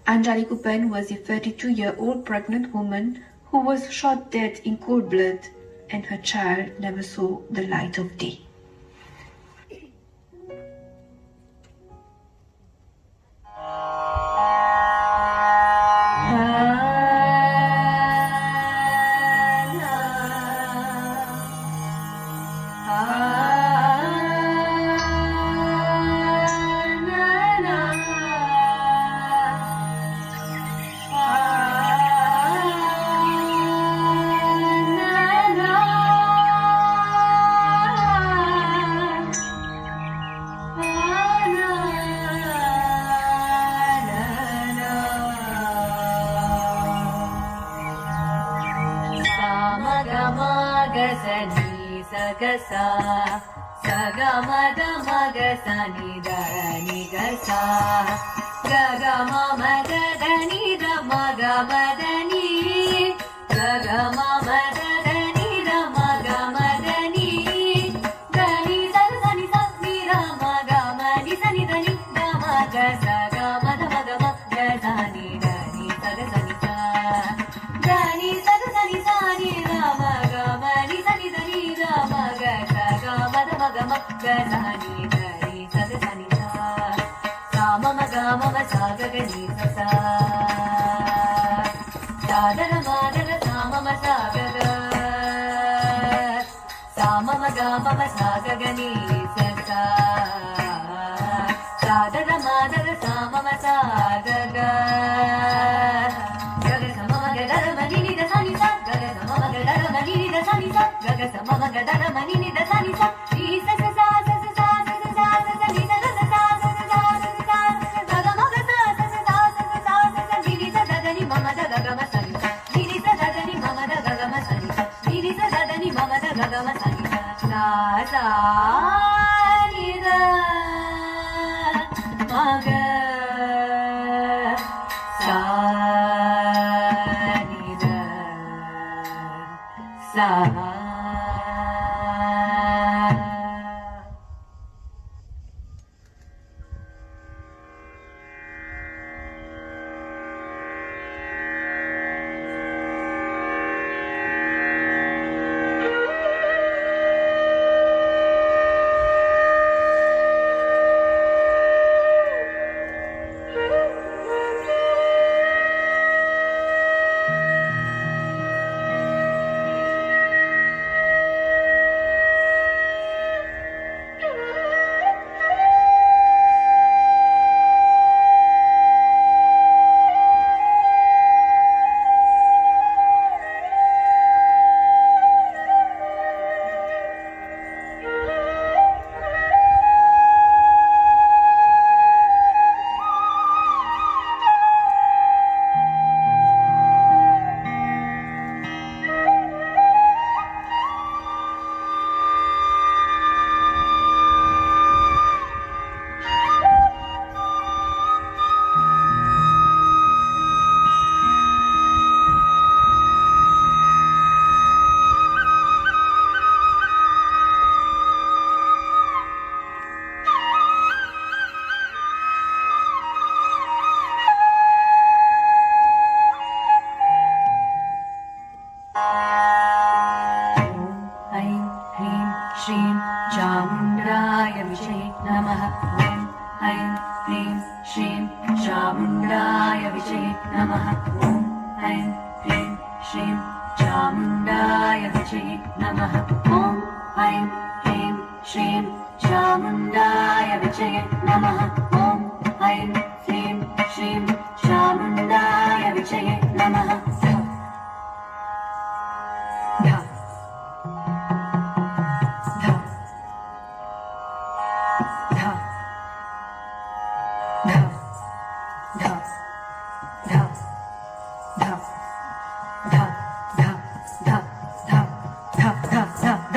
Anjali Kupen was a thirty-two-year-old pregnant woman who was shot dead in cold blood, and her child never saw the light of day. Sa ma ga ma ga sa ni sa ga sa, sa ga ma ga ma ga sa ni da ni ga sa, ga ga ma ma ga da ni da ma ga ma da ni, ga ga ma ma ga da ni da ma ga ma da ni, da ni sa ga sa ni sa ni da ma ga ma ni sa ni da ni da ma ga sa ga ma da ma ga ma ga sa ni da ni sa ga sa ni sa. Da ni sa ga sa ni sa ni da ma ga ma ni sa ni da ni da ma ga sa ga ma da ma ga ma ga sa ni da ni sa ga sa ni sa. Sa ma ma ga ma ma sa ga ga ni sa sa. Sa da da ma da da sa ma ma sa ga ga. Sa ma ma ga ma ma sa ga ga ni sa sa. Sa da da ma da da sa ma ma sa ga ga. Ga ga sa ma ma ga da da ma ni ni da sa ni sa. Ga ga sa ma ma ga da da ma ni ni da sa ni sa. Ga ga sa ma ma ga da da ma ni ni da sa ni sa. Ni sa sa sa sa sa sa sa sa sa sa sa ni sa sa sa sa sa sa sa sa sa. Ga ga ma ga sa sa sa sa sa sa sa sa sa ni ni sa da da ni ma ma da ga ga ma sa ni sa. Ni ni sa da da ni ma ma da ga ga ma sa ni sa. Ni ni sa da da ni ma ma da ga ga ma sa ni sa. Sa sa ni da ma ga sa ni da sa. श्रीं चामुण्डाय विचये नमः। ॐ ऐं ह्रीं श्रीं चामुण्डाय विचये नमः। ॐ ऐं ह्रीं श्रीं चामुण्डाय विचये नमः। ॐ ऐं ह्रीं श्रीं चामुण्डाय विचये नमः। ॐ ऐं ह्रीं श्रीं चामुण्डाय विचये नमः। ध, ध, ध, ध, ध, ध, ध, ध, ध, ध, ध, ध, ध।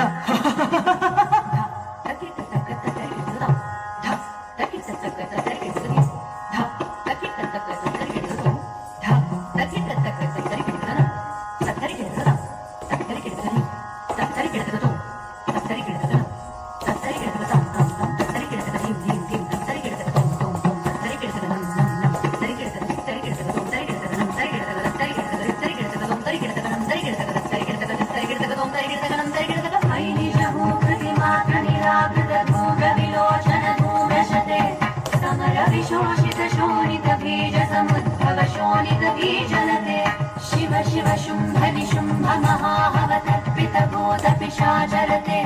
समरविशोषितशोणितबीजसमुद्भवशोणितबीजलते शिव शिव शुम्भ निशुम्भ महाहवतर्पितभूतपिशाचरते।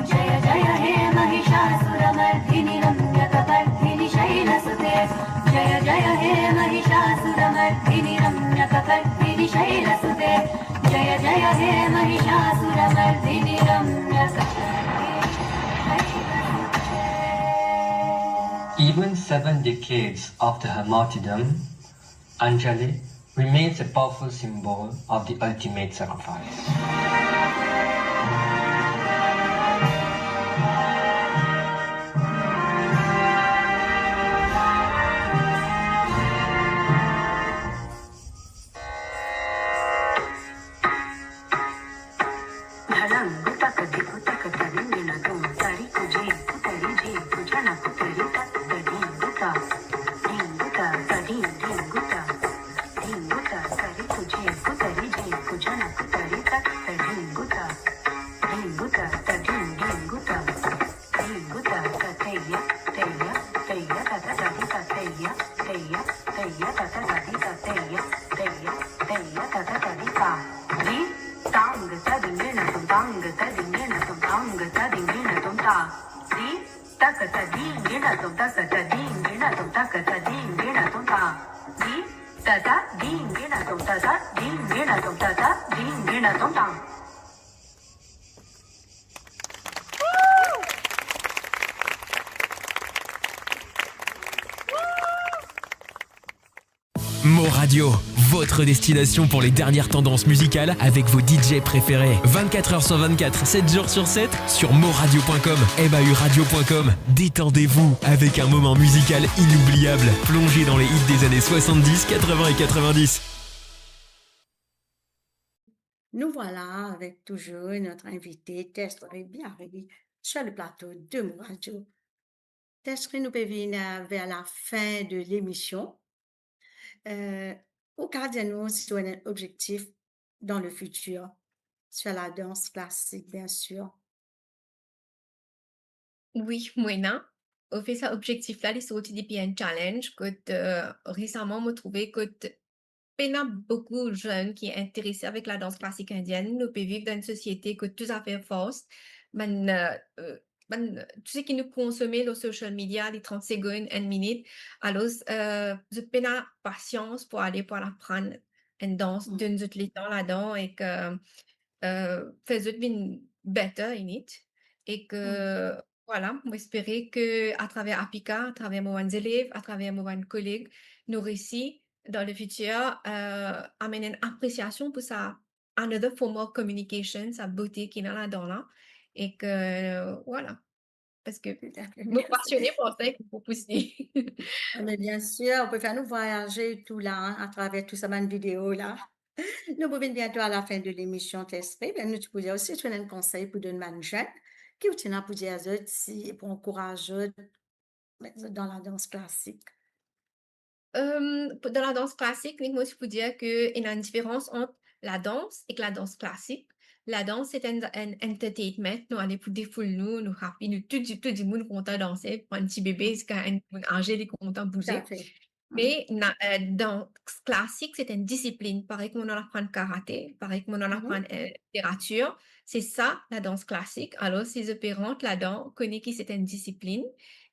जय जय हे महिषासुरमर्दिनि रम्यकपर्दिनि शैलसुते। जय जय हे महिषासुरमर्दिनि रम्यकपर्दिनि शैलसुते। जय जय हे महिषासुरमर्दिनि रम्यकपर्दिनि शैलसुते। Even seven decades after her martyrdom, Anjali remains a powerful symbol of the ultimate sacrifice. धड़ंग तक दिगु तक तरिंगिण तुम तरि कुजे कुतरि जे कुजन कुतरि तक तरिंगु ता। ढिंगु ता तरिं ढिंगु ता। ढिंगु ता तरि कुजे कुतरि जे कुजन कुतरि तक तरिंगु ता। ढिंगु ता तरिं ढिंगु ता। धिंगु ता ता तेया, तेया, तेया ता ता ता दी ता तेया, तेया, तेया ता ता ता दी ता तेया, तेया, तेया ता ता ता दी ता। धी, तांग ता धिंगिण तुम, तांग ता धिंगिण तुम, तांग ता धिंगिण तुम ता। धी, तक ता धिंगिण तुम, तक ता धिंगिण तुम, तक ता धिंगिण तुम ता। धी, ता ता धिंगिण तुम, ता ता धिंगिण तुम, ता ता धिंगिण तुम ता। Mo Radio, votre destination pour les dernières tendances musicales avec vos D J préférés. Vingt-quatre heures sur vingt-quatre, sept jours sur sept, sur moradio point com, M A U radio point com. Détendez-vous avec un moment musical inoubliable. Plongez dans les hits des années soixante-dix, quatre-vingts et quatre-vingt-dix. Nous voilà avec toujours notre invité, Tesri Biari, sur le plateau de Mo Radio. Tesri, nou pe vinn, euh, vers la fin de l'émission. Euh, ou kav dir nou si ou ena enn objektif dan le fitir, sur la danse classique, bien sûr. Wi, mo ena. Anfet, sa objektif la, li sorti depi enn challenge kot, euh, resaman mo trouve kot pena boukou zenn ki interese avek ladans klasik indienn. Nou pe viv dan enn sosiete kot tou zafer fast. Bann, euh, euh, bann, tou seki nou konsome lor social media, li trant segonn, enn minit. Alor, euh, zot pena pasians pou ale, pou al aprann enn dans, donn zot letan ladan ek, euh, fer zot vinn better in it. Ek, vwala, mo espere ke atraver Apika, atraver mo bann zelev, atraver mo bann koleg, nou resi dan le fitir, euh, amenn enn apresiasion pou sa another form of communication, sa bote ki ena ladan la. Ek, euh, vwala. Parski mo pasione par sa ek mo pou pous li. Ah, me bien sir, ou pe fer nou vwayaze tou la, hein, atraver tou sa bann video la. Nou pou vinn biento a la fin de lemision, Tesri. Me nou ti pou dir osi, si ou ena enn konsey pou donn bann zenn, ki ou ti ena pou dir zot si, pou ankouraz zot, met zot dan ladans klasik? Euh, pou, dan ladans klasik, nek mo ti pou dir ke ena enn diferans ant ladans ek ladans klasik. ladans se enn, enn entertainment, nou ale pou defoul nou, nou happy, nou tou, tou dimoun kontan danse, pran enn ti bebe ziska enn dimoun aze, li kontan bouze. Toutafe. Me na, eh, dans klasik, se enn disiplin. Parey kouma nou al aprann karate, parey kouma nou al aprann, eh, literatir, se sa, ladans klasik. Alor, si zot pe rant ladan, kone ki se enn disiplin.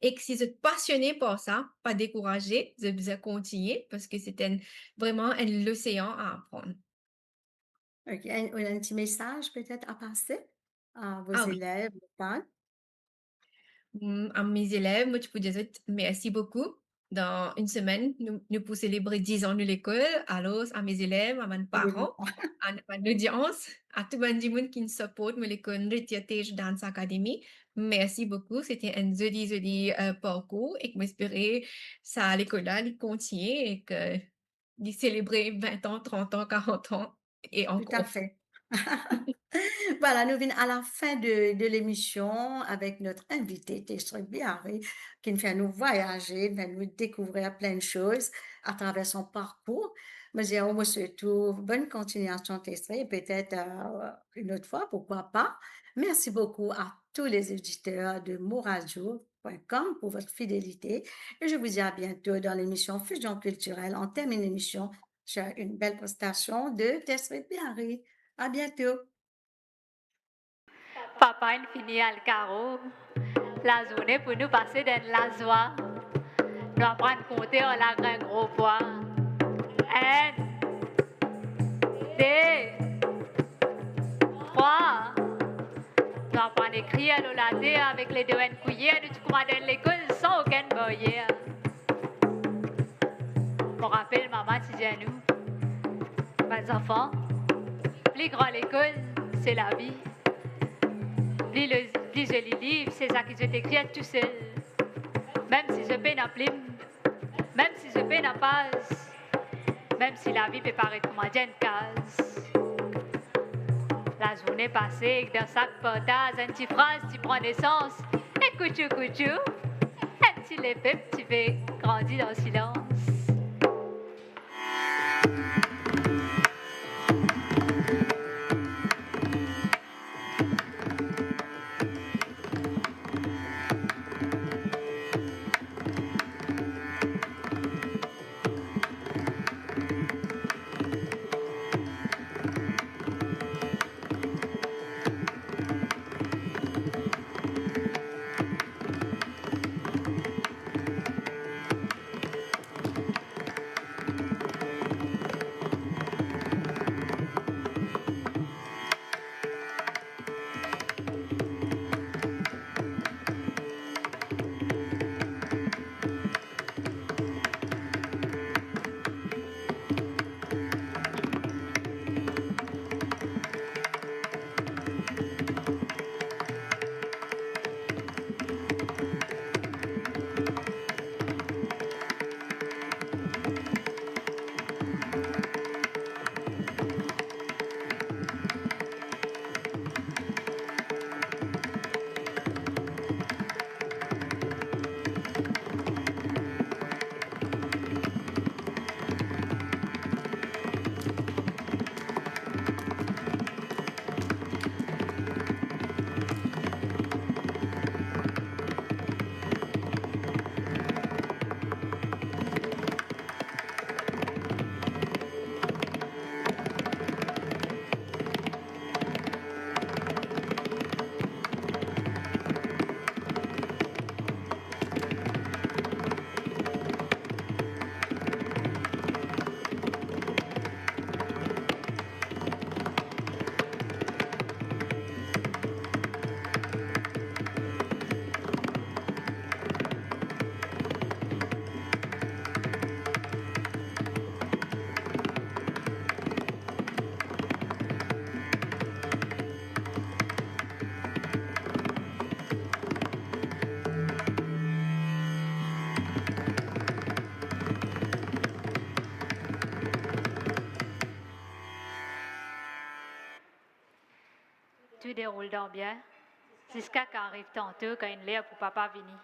E ki si zot pasione par sa, pa dekouraze, zot bizin kontigne, parski se enn, vreman enn losean a aprann. Ok, enn, ou ena enn ti mesaz petet a pase a vo zelev, vo fan? Mm, a me zelev, mo ti pou dir zot mersi boukou. Dan enn semenn, nou, nou pou selebre diz an nou lekol. Alor, a me zelev, a bann paran, a bann lodians, a tou bann dimoun ki support mo lekol Nritya Tej Dance Academy, mersi boukou. Se ti enn zoli, zoli, eh, parkour, e mo espere sa lekol la, li kontigne e ki li selebre vin an, trin an, karant an e ankor. Toutafe. Vwala, nou vinn a la fin de, de lemision avek nou invite Teshri Bihari, ki finn fer nou vwayaze, finn fer nou dekouvrir plin de soz atraver son parkour. Mo dir, mo swet ou bonn kontignasion, Teshri, e petet, eh, enn lot fwa, pourkwa pa. Mersi boukou a tou lezoditer de Mo Radio. point com pour votre fidélité et je vous dis à bientôt dans l'émission Fusion Culturelle. On termine l'émission sur une belle prestation de Teshri Bihari. À bientôt. Papa inn fini al karo. Lazourne pou nou pase dan lazwa. Nou aprann konte ar lagrin gro pwa. Enn, de, trwa. Nou aprann ekrir lor later avek ledo enn kwiyer, nou ti kouma dan enn lekol san okenn baryer. Mo rapel mama ti dir nou, bann zanfan, pli gran lekol, se lavi. Pli le, pli zoli liv, se sa ki zot ekrir tousel. Mem si zot pena plim, mem si zot pena paz, mem si lavi pe paret kouma enn kaz. Lazourne pase, ek dan sak partaz, enn ti fraz ti pran nesans. Ek koutou koutou, enn ti lepep ti pe grandi dan silans. Tou deroul dan bien, ziska kan ariv tanto, kan inn ler pou papa vini.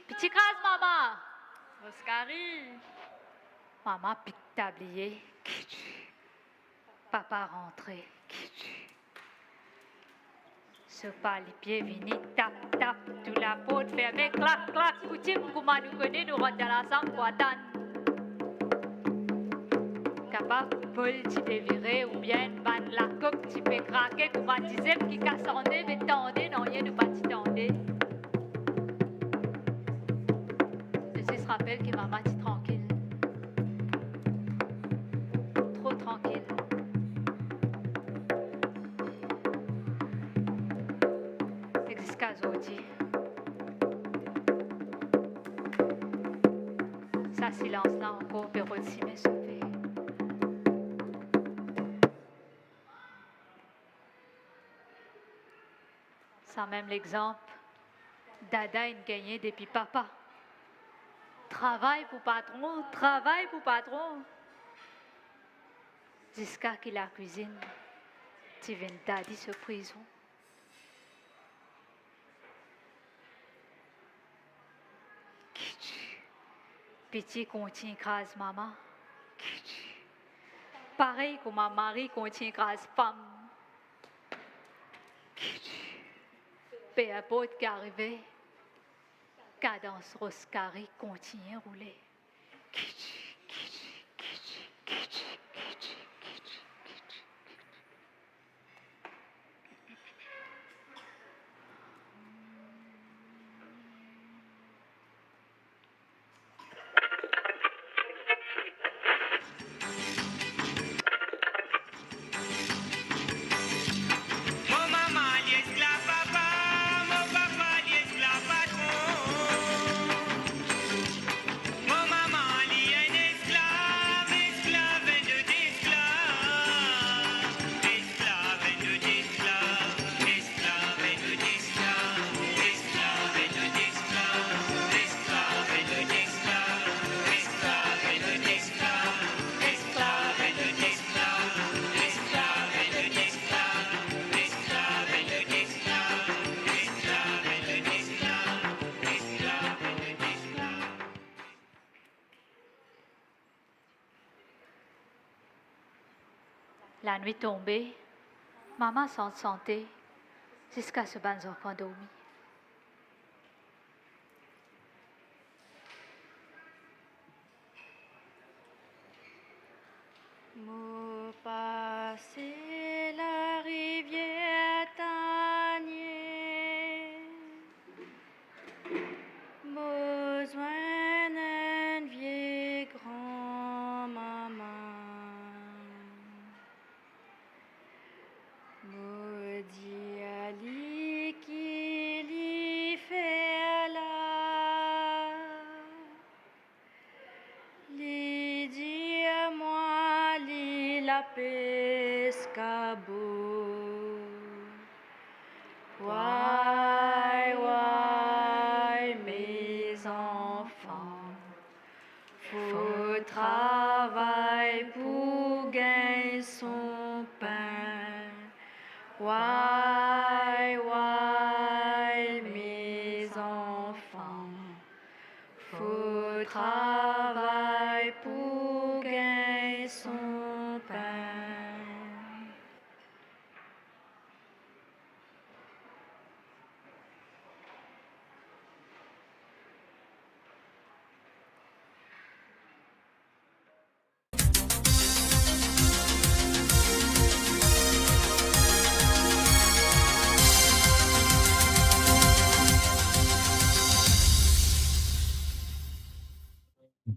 Piti kraz, mama! Oskari! Mama pik tabliye, kitch. Papa rantre, kitch. Topa lipie vini tap, tap, tou laport ferme, klak, klak. Koutim kouma nou kone, nou rant dan lasam pou atann. Kapav bol ti devire oubien bann lakok ti pe krake kouma dizeb ki kas ande, me tande, nanye nou pa ti tande. Zis rapel ki mama ti trankil. Tro trankil. E ziska zordi, sa silans la ankor pe rod sime so ve. Samem lexanp dada inn gagne depi papa. Travay pou patron, travay pou patron. Ziska ki lakwizinn ti vinn dadi so prizon. Kitch. Piti kontign kraz mama. Kitch. Parey kouma mari kontign kraz fam. Kitch. Pe inport ki arive, kadans ros kari kontign roule. Mo mama li esklav papa, mo papa li esklav patron. Mo mama li enn esklav, esklav enn lot esklav, esklav enn lot esklav, esklav enn lot esklav, esklav enn lot esklav, esklav enn lot esklav, esklav enn lot esklav, esklav enn lot esklav, esklav enn lot esklav. Lanwit tonbe, mama sant sante ziska so bann zanfan dormi. Mo pase larivier Tanie, mo zwenn enn vie granmama. Mo dir li ki li fer la. Li dir mwa li lapes kabo. Way, way, me zanfan, fo travay pou gagn son pin. Way, way, me zanfan, fo travay pou gagn son pin.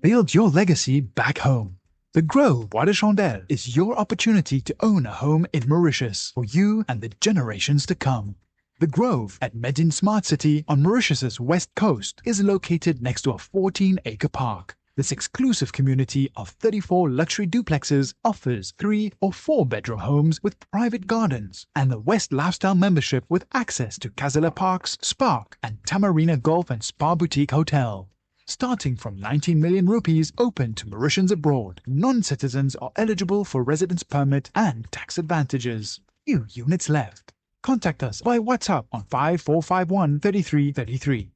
Build your legacy back home. The Grove Bois de Chandelle is your opportunity to own a home in Mauritius for you and the generations to come. The Grove at Medin Smart City on Mauritius's west coast is located next to a fourteen-acre park. This exclusive community of thirty-four luxury duplexes offers three or four bedroom homes with private gardens and the West Lifestyle membership with access to Casella Parks, Spark, and Tamarina Golf and Spa Boutique Hotel. Starting from nineteen million rupees, open to Mauritians abroad. Non-citizens are eligible for residence permit and tax advantages. Few units left. Contact us by WhatsApp on five four five one thirty-three thirty-three.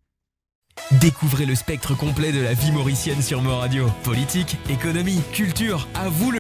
Découvrez le spectre complet de la vie mauricienne sur Mo Radio. Politique, économie, culture, à vous le